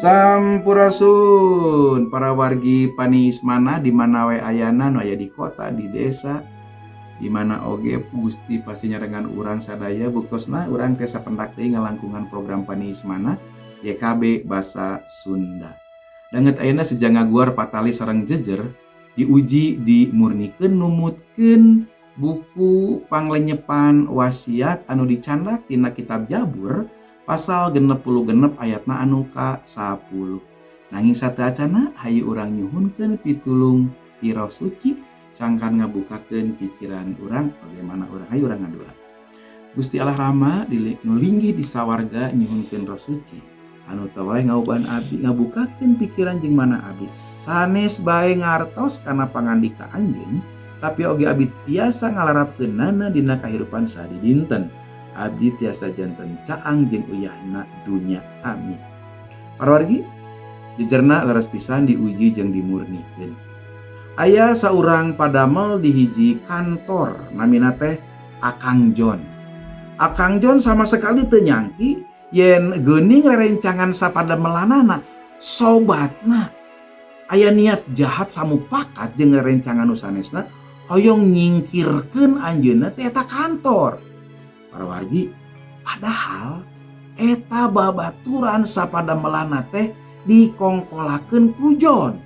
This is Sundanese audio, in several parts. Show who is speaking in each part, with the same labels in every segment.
Speaker 1: Sampurasun para wargi Paniismana di mana we ayana, nu aya di kota, di desa, di mana oge Gusti pasti nyarengan urang sadaya. Buktosna urang teh sapendak deui ngalangkungan program Paniismana YKB Basa Sunda. Danget ayeuna seja ngaguar patali sareng jejer diuji dimurnikeun numutkeun buku panglenyepan wasiat anu dicandak tina kitab Jabur pasal 66 ayatna anu ka 10. Nanging sateuacana, hayu urang nyuhunkeun pitulung ti Roh Suci sangkan ngabukakeun pikiran urang bagaimana urang. Hayu urang ngadua. Gusti Allah Rama nu linggih di sawarga, nyuhunkeun Roh Suci anu tawai ngauban abdi, ngabukakeun pikiran jeung manah abdi, sanes bae ngartos kana pangandika anjeun, tapi oge abdi tiasa ngalarapkeunana dina kahirupan sadidinten. Abdi tiasa janten caang jeung uyahna dunya. Amin. Para wargi, jejerna leres pisan diuji jeung dimurnikeun. Aya saurang padamel di hiji kantor, namina teh Akang John. Akang John sama sekali teu nyangki yen geuning rerencangan sapadamelanana, sobatna aya niat jahat samupakat jeung rerencangan nu sanesna hoyong nyingkirkeun anjeunna ti eta kantor. Para wargi, padahal eta babaturan sapadamelana teh dikongkolakeun ku John,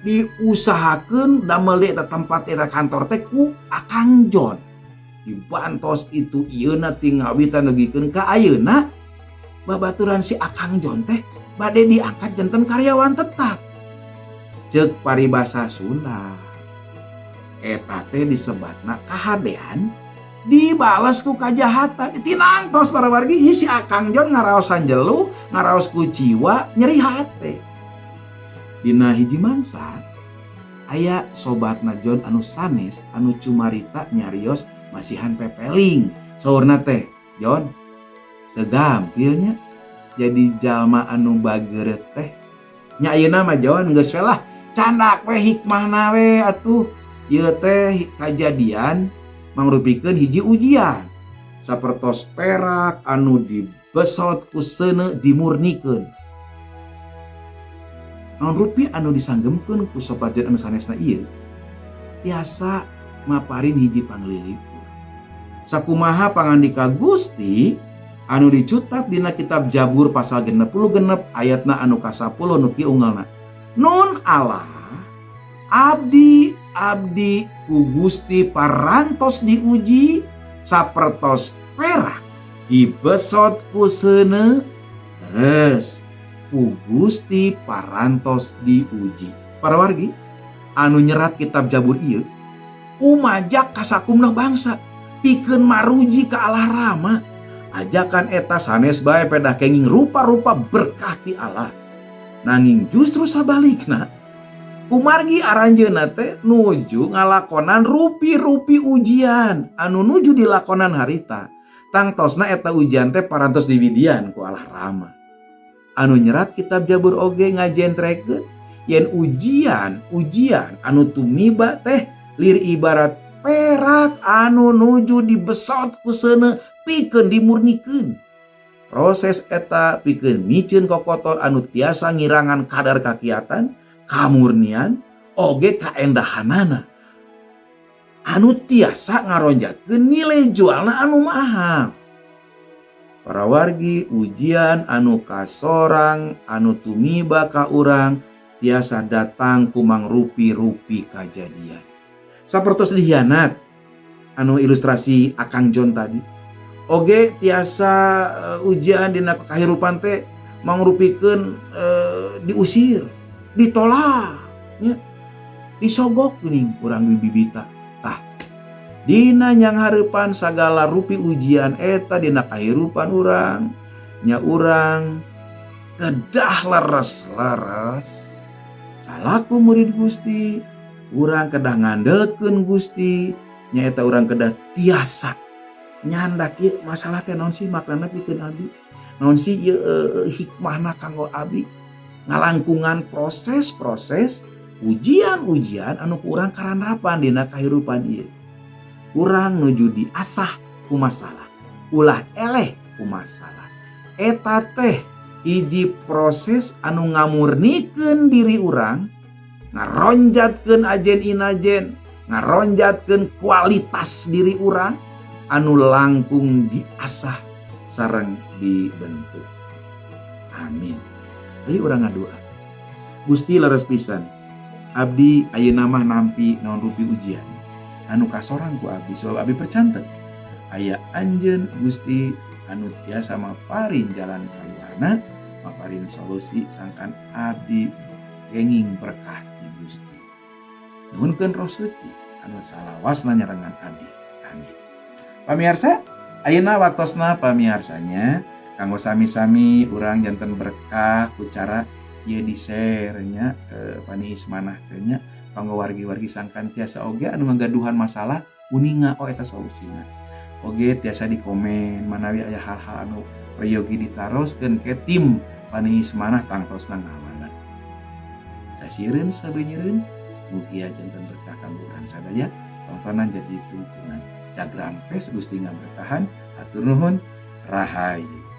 Speaker 1: diusahakeun damel di eta tempat, eta kantor teh ku Akang John. Dibantos itu ieuna ti ngawitan dugikeun ka ayeuna babaturan si Akang John teh bade diangkat janten karyawan tetap. Ceuk paribasa Sunda, eta teh disebatna kahadean dibalas ku kajahatan. Tinangtos, para wargi, ieu si Akang John ngaraosan jelu, ngaraos kuciwa, nyeri hate. Dina hiji mangsa aya sobatna John anu sanes anu cumarita nyarios masihan pepeling. Saurna teh, "John, teu gampil nya jadi jalma anu bageur teh nya. Ayeuna mah, John, geus we lah, candak we hikmahna we atuh. Ieu teh kajadian mangrupikeun hiji ujian sapertos perak anu dibesot ku seuneu, dimurnikeun." Naon rupi anu disanggemkeun ku sobat John anu sanesna ieu tiasa maparin hiji panglilipur sakumaha pangandika Gusti anu dicutat dina kitab Jabur pasal 66 ayatna anu ka-10 nu kieu unggelna, "Nun Allah, abdi abdi ku Gusti parantos diuji sapertos perak dibesot ku seuneu, terus ku Gusti parantos diuji." Para wargi, anu nyerat kitab Jabur ieu umajak kasakumna bangsa pikeun maruji ka Allah Rama. Ajakan eta sanes bae pedah kenging rupa-rupa berkah ti Allah, nanging justru sabalikna, kumargi aranjeunna teh nuju ngalakonan rupi-rupi ujian anu nuju dilakonan harita. Tangtosna eta ujian teh parantos diwidian ku Allah Rama. Anu nyerat kitab Jabur oge ngajentrekeun yen ujian ujian anu tumiba teh lir ibarat perak anu nuju dibesot ku seuneu pikeun dimurnikeun. Proses eta pikeun miceun kokotor anu tiasa ngirangan kadar kakiatan, kamurnian, oge kaendahanana anu tiasa ngaronjatkeun nilai jualna anu mahal. Para wargi, ujian anu kasorang anu tumiba ka urang tiasa datang ku mangrupi-rupi kajadian sapertos dihianat anu ilustrasi Akang John tadi. Oge tiasa ujian dina kahirupan teh mangrupikeun diusir, ditolak nya, disogok geuning urang bibibita. Tah, dina nyanghareupan sagala rupi ujian eta dina kahirupan urang nya, urang kedah leres-leres salaku murid Gusti. Urang kedah ngandelkeun Gusti, nyaeta urang kedah tiasa nyandak ieu masalah teh naon sih maknana pikeun abdi, naon sih ieu hikmahna kanggo abdi ngalangkungan proses-proses ujian-ujian anu ku urang karandapan dina kahirupan ieu. Urang nuju diasah ku masalah, ulah eleh ku masalah. Eta teh Hiji proses anu ngamurnikeun diri urang, ngaronjatkeun ajen inajen, ngaronjatkeun kualitas diri urang anu langkung diasah sareng dibentuk. Amin. Ayo urang ngadoa. Gusti, leres pisan abdi ayeuna mah nampi naon rupi ujian anu kasorang ku abdi, sebab abdi percanten aya Anjeun, Gusti, anu tiasa maparin jalan kaluarna, maparin solusi sangkan abdi kenging berkah di Gusti. Nuhunkeun Roh Suci anu salawasna nyarengan abdi. Amin. Pamiarsa, ayeuna waktosna pamiarsanya kanggo sami-sami urang janten berkah ku cara ieu di-share nya, paniis manah teh nya, kanggo wargi-wargi sangkan tiasa oge anu ngagaduhan masalah uninga, oh, eta solusina. Oge tiasa di komen manawi aya hal-hal anu peryogi ditaroskeun ke tim paniis manah, tangtosna ngawalan. Sasieureun sabeunyereun, mugia janten berkah kanggo urang sadaya. Tontonan jadi tuntunan. Jagrampes, Gusti ngaberkahan. Hatur nuhun, rahayu.